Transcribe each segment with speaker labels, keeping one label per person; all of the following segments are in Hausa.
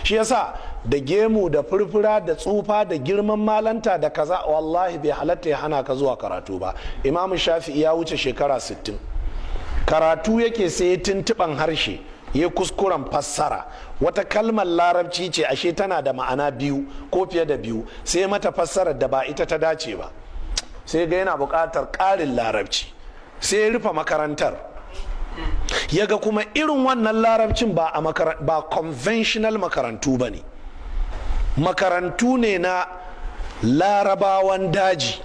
Speaker 1: Shi yasa da gemu da furfura da tsufa da girman malanta da kaza, wallahi bai halatta ya hana ka zuwa karatu ba. Imamu Shafi'i ya wuce shekara 60 karatu yake, sai tuntuɓan harshe ya kuskuren fassara. Wata kalmar Larabci ce, ashe tana da ma'ana biyu ko fiye da biyu, sai mata fassarar da ba ita ta dace ba. Sai ga yana buƙatar ƙarin Larabci, sai ya rufe makarantar. Ya ga kuma irin wannan Larabcin ba a ba conventional makarantu ba ne, makarantu ne na Larabawan daji.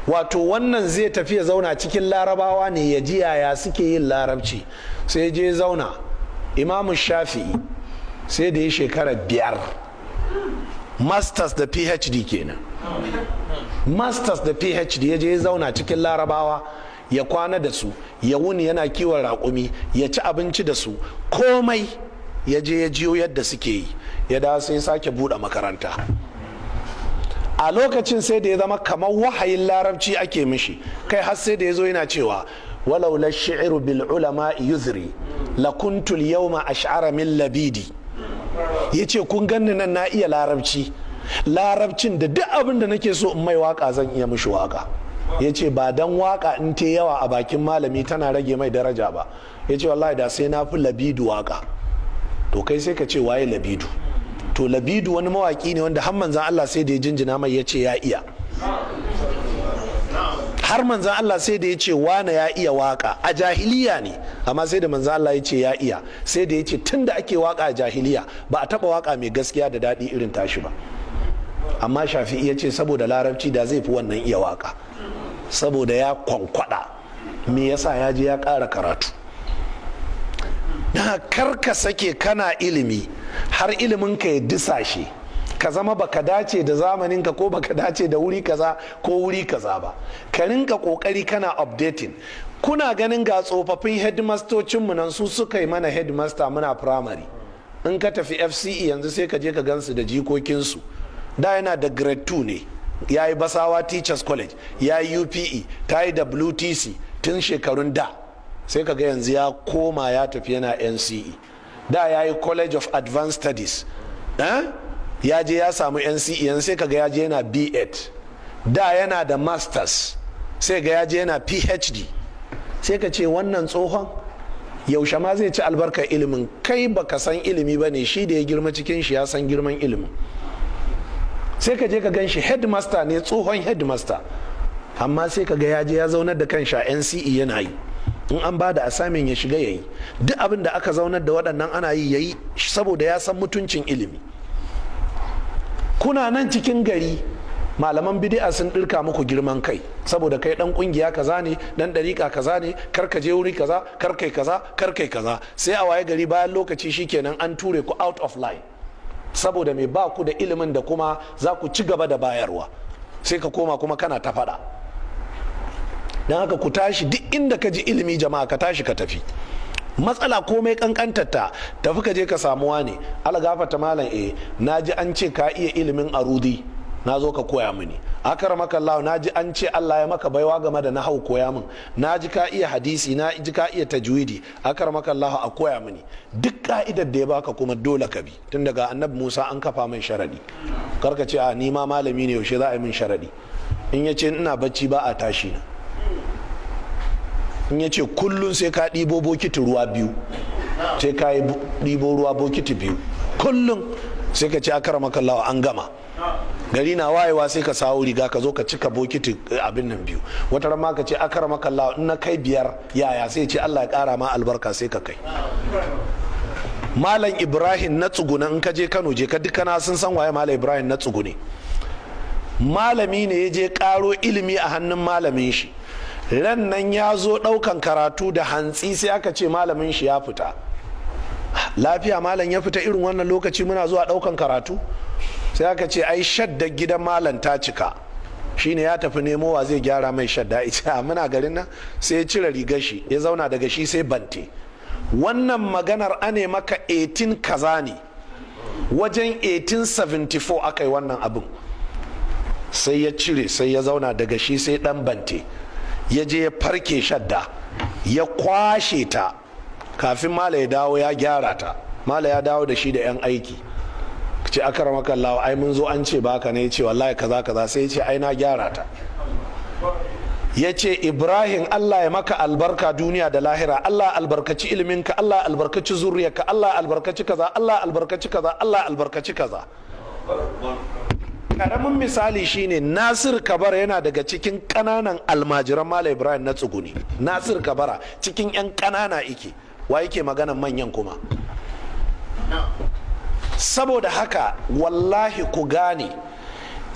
Speaker 1: Wato wannan zai tafi ya zauna cikin Larabawa ne, ya ji yaya suke yin Larabci. Sai je zauna. Imamu Shafi'i sai da ya shekara 5, masters da PhD kenan, masters da PhD, ya je ya zauna cikin Larabawa, ya kwana da su, ya wuni yana kiwon raƙumi, ya ci abinci da su, komai. Ya je ya jiyo yadda suke yi, ya dawo, sai sake buɗe makaranta. A lokacin sai da ya zama kamar wahayin Larabci ake mishi. Kai, har sai da ya zo yana cewa: "ولولا الشعر بالعلماء يذري لكنت اليوم أشعر من لبيد." Yace kun ganni nan na iya Larabci, Larabcin da duk abin da nake so in mai waka zan iya mishi waka. Yace ba dan waka in te yawa a bakin malami tana rage mai daraja ba, yace wallahi da sai na fi Labidu waka. To kai sai ka ce waye Labidu? To Labidu wani mawaki ne wanda har Manzan Allah sai da ya jinjina mai, ya ce ya iya. Har Manzan Allah sai da ya ce wane ya iya waka. A jahiliya ne, amma sai da Manzan Allah ya ce ya iya. Sai da ya ce tun da ake waka a jahiliya ba a taba waka mai gaskiya da daɗi irin tashi ba. Amma Shafi'i ya ce saboda Larabci da zai fi wannan iya waka, saboda ya kwankwada. Me yasa? Ya je ya ƙara karatu. Na kar ka sake kana ilimi har ilimin ka ya disashe, ka zama baka dace da zamaninka ko baka dace da wuri kaza ko wuri kaza ba. Ka rinka kokari kana updating. Kuna ganin ga tsofaffin headmastocinmu nan, su suka yi mana headmaster muna primary. In ka tafi FCE yanzu, sai ka je ka gansu da jikokinsu. Da yana da grade 2 ne, ya yi Basawa Teachers College, ya yi UPE, ta yi WTC tun shekarun da. Sai ka ga yanzu ya koma ya tafi yana NCE. Da ya yi College of Advanced Studies, eh? Ya je ya samu NCE, yanzu sai kaga ya je yana B8. Da yana da masters, sai ga ya je yana PhD. Sai ka ce wannan tsohon yaushe ma zai ci albarkar ilimin? Kai baka san ilimi ba ne, shi da ya girma cikin shi ya san girman ilimin. Sai ka je ka gan shi headmaster ne, tsohon headmaster, amma sai ka ga ya je ya zaunar da kanshi a NCE yana yi. In an ba da assignment ya shiga ya yi, duk abin da aka zaunar da waɗannan ana yi, ya yi, saboda ya san mutuncin ilimi. Kuna nan cikin gari, malaman bidi'a sun ɗirka muku girman kai, saboda kai ɗan ƙungiya kaza ne, ɗan ɗariƙa kaza ne, kar ka je wuri kaza, kar kai kaza, kar kai kaza. Sai a waye gari bayan lokaci shikenan an ture ku out of line. Saboda mai? Ba ku da ilimin da kuma za ku ci gaba da bayarwa. Sai ka koma kuma kana ta faɗa. Don haka ku tashi, duk inda ka ji ilimi, jama'a, ka tashi ka tafi. Matsala komai kankantarta, tafi ka je ka samuwa ne. Algafata malam, eh, na ji an ce ka iya ilimin arudi, na zo ka koya mini. Akramaka Allah, na ji an ce Allah ya maka baiwa game da nahau, koya min. Na ji ka iya hadisi, na ji ka iya tajwidi, akramaka Allah, a koya mini. Duk ka'idar da ya baka kuma dole ka bi, tun daga Annabi Musa an kafa mai sharadi. Karka ce a ni ma malami ne, yaushe za a yi min sharadi? In ya ce ina bacci ba a tashi na, in ya ce kullum sai ka ɗibo bokiti ruwa biyu, sai ka yi ɗibo ruwa bokiti 2 kullum, sai ka ce akramaka Allah, an gama. Gari na wayewa sai ka sawo riga, ka zo ka cika bokiti abin nan biyu. Wata ran ma ka ce akramaka Allah, in na kai biyar yaya? Sai ce Allah ya kara ma albarka, sai ka kai. Malam Ibrahim na Tsuguna, in ka je Kano, je ka dukkana sun san waye Malam Ibrahim na Tsugune. Malami ne, ya je karo ilimi a hannun malamin shi. Ran nan ya zo daukan karatu da hantsi, sai aka ce malamin shi ya fita. Lafiya malam ya fita irin wannan lokaci muna zuwa daukan karatu? Sai aka ce ai shadda gidan malam ta cika, shine ya tafi nemowa zai gyara mai shadda. Ita muna garin nan, sai ya cire rigar shi, ya zauna daga shi sai bante. Wannan maganar ane maka 18 kaza ne, wajen 1874 aka yi wannan abin. Sai ya cire, sai ya zauna daga shi sai dan bante. Ya je ya farke shadda, ya kwashe ta. Kafin malam ya dawo ya gyara ta. Malam ya dawo, ya ce malam ya ce Malam ya dawo da shi da 'yan aiki. Ce, "Akramaka Allah, ai mun zo an ce baka ne." Ce, "Wallahi kaza kaza." Sai ya ce, "Ai na gyara ta." Ya ce, "Ibrahim, Allah ya maka albarka duniya da lahira. Allah albarkaci iliminka, Allah albarkaci zuriyarka, Allah albarkaci kaza, Allah albarkaci kaza, Allah albarkaci kaza." Karamin misali shine Nasir Kabara, yana daga cikin kananan almajiran Malam Ibrahim na tsuguni. Nasir Kabara cikin 'yan kanana ike, wa yake maganan manyan kuma? Saboda haka wallahi ku gane,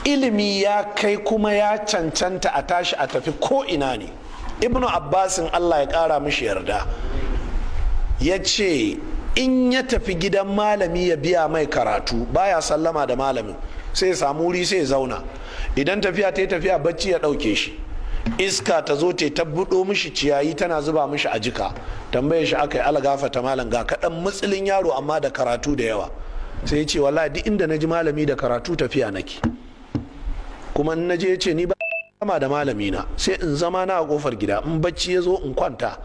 Speaker 1: ilimi ya kai kuma ya cancanta a tashi a tafi ko ina ne. Ibnu Abbasin, Allah ya kara mishi yarda, ya ce in ya tafi gidan malami ya biya mai karatu, baya sallama da malamin, sai ya samu wuri sai ya zauna. Idan tafiya ta yi tafiya, bacci ya ɗauke shi, iska ta zo ta buɗo mishi ciyayi tana zuba mishi a jika. Tambaye shi aka yi, "Algafata malam, ga kaɗan mutsulin yaro amma da karatu da yawa." Sai ya ce, "Wallahi duk inda na ji malami da karatu tafiya nake. Kuma in na je," ya ce, "ni ba ma da malami na, sai in zama na a kofar gida. In bacci ya zo in kwanta,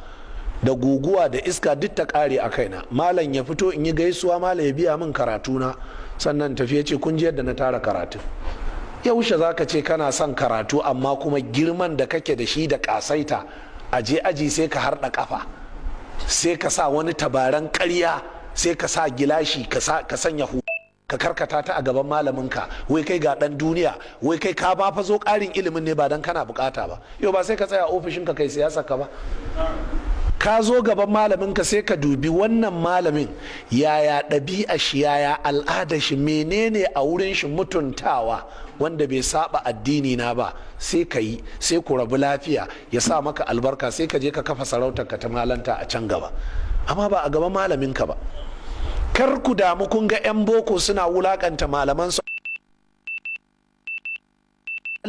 Speaker 1: da guguwa da iska duk ta kare a kaina. Malam ya fito in yi gaisuwa, malam ya biya min karatu na, sannan tafi." Ya ce, "Kun ji yadda na tara karatu." Yaushe za ka ce kana son karatu amma kuma girman da kake da shi da kasaita, a je aji sai ka harɗa kafa, sai ka sa wani tabaran karya, sai ka sa gilashi, ka sanya hu ka karkata ta a gaban malaminka, wai kai ga dan duniya, wai kai ka ba fa zo karin ilimin ne ba dan kana bukata ba? Yau ba sai ka tsaya ofishin ka kai siyasa ka ba. Ka zo gaban malaminka, sai ka dubi wannan malamin, yaya ɗabi'a shi, yaya al'ada shi, menene a wurin shi mutuntawa wanda bai saba addini na ba, sai ka yi, sai ku rabu lafiya, ya sa maka albarka, sai ka je ka kafa sarautar ka ta malanta a can gaba, amma ba a gaban malaminka ba. Kar ku damu, kun ga 'yan boko suna wulakanta malaman su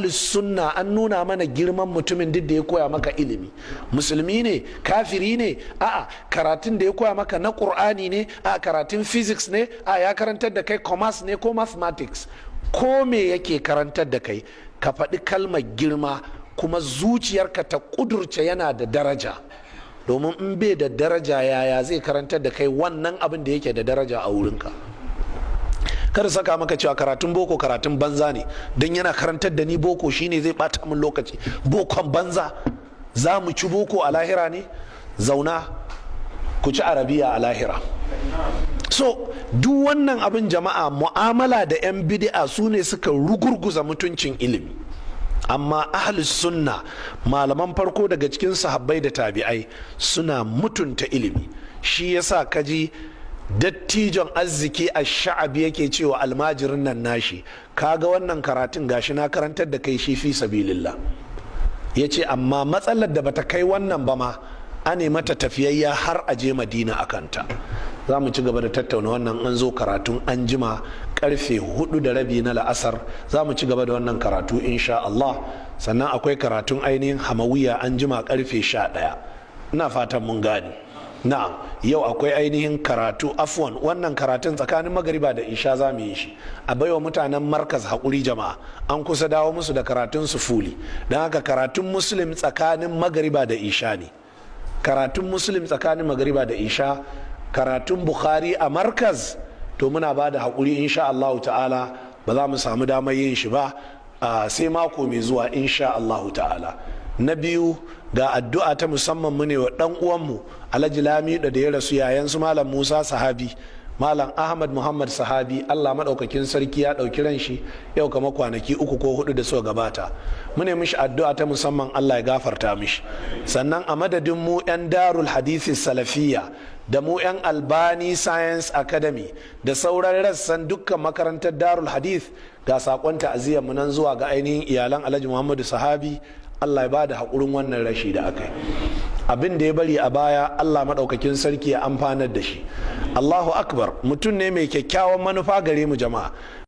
Speaker 1: sunna. An nuna mana girman mutumin duk da ya koya maka ilimi, musulmi ne, kafiri ne, a'a karatun da ya koya maka na Qur'ani ne, a karatun physics ne, a ya karantar da kai commerce ne ko mathematics, ko me yake karantar da kai, ka faɗi kalmar girma kuma zuciyarka ta ƙudurce yana da daraja. Domin in bai da daraja, yaya zai karantar da kai wannan abin da yake da daraja a wurinka? Kada saka maka cewa karatun boko karatun banza ne, don yana karantar da ni boko shine zai bata min lokaci, bokon banza, za mu ci boko a lahira ne? Zauna ku ci arabiya a lahira. So duk wannan abin jama'a, mu'amala da 'yan bid'a su ne suka rugurguza mutuncin ilimi. Amma ahlus sunna, malaman farko daga cikin sahabbai da tabi'ai, suna mutunta ilimi. Shi yasa kaji dattijon arziki a Sha'abi yake cewa almajirin nan nashi, "Kaga wannan karatun, gashi na karantar da kai shi fi sabilillah." Ya ce, "Amma matsalar da bata kai wannan ba ma ane mata tafiyayya har a je Madina a kanta." Za mu ci gaba da tattauna wannan an zo karatun an jima karfe 4:30 na la'asar. Za mu ci gaba da wannan karatu insha Allah. Sannan akwai karatun ainihin Hamawiya an jima karfe 11. Ina fatan mun gane. Na'am, yau akwai ainihin karatu, afwan, wannan karatun tsakanin magariba da isha za mu yi shi. A baiwa mutanen Markaz haƙuri jama'a, an kusa dawo musu da karatun su fully. Don haka karatun Muslim tsakanin magariba da isha ne, karatun Muslim tsakanin magariba da isha. Karatun Bukhari a Markaz, to muna ba da haƙuri, insha Allah ta'ala ba za mu samu damar yin shi ba sai mako mai zuwa insha Allah ta'ala. Na biyu, ga addu'a ta musamman mu ne wa dan uwanmu Alhaji Lamido da ya rasu, yayan su Malam Musa Sahabi, Malam Ahmad Muhammad Sahabi. Allah maɗaukakin sarki ya ɗauki ran shi yau kama kwanaki 3 ko 4 da suka gabata. Mu ne mishi addu'a ta musamman, Allah ya gafarta mishi. Sannan a madadin mu 'yan Darul Hadisi Salafiya da mu 'yan Albani Science Academy da sauran rassan dukkan makarantar Darul Hadith, ga sakon ta'aziyyar mu nan zuwa ga ainihin iyalan Alhaji Muhammadu Sahabi. Allah ya bada haƙurin wannan rashi da aka yi. Abin da ya bari a baya, Allah maɗaukakin sarki ya amfanar da shi. Allahu akbar, mutum ne mai kyakkyawan manufa gare mu jama'a.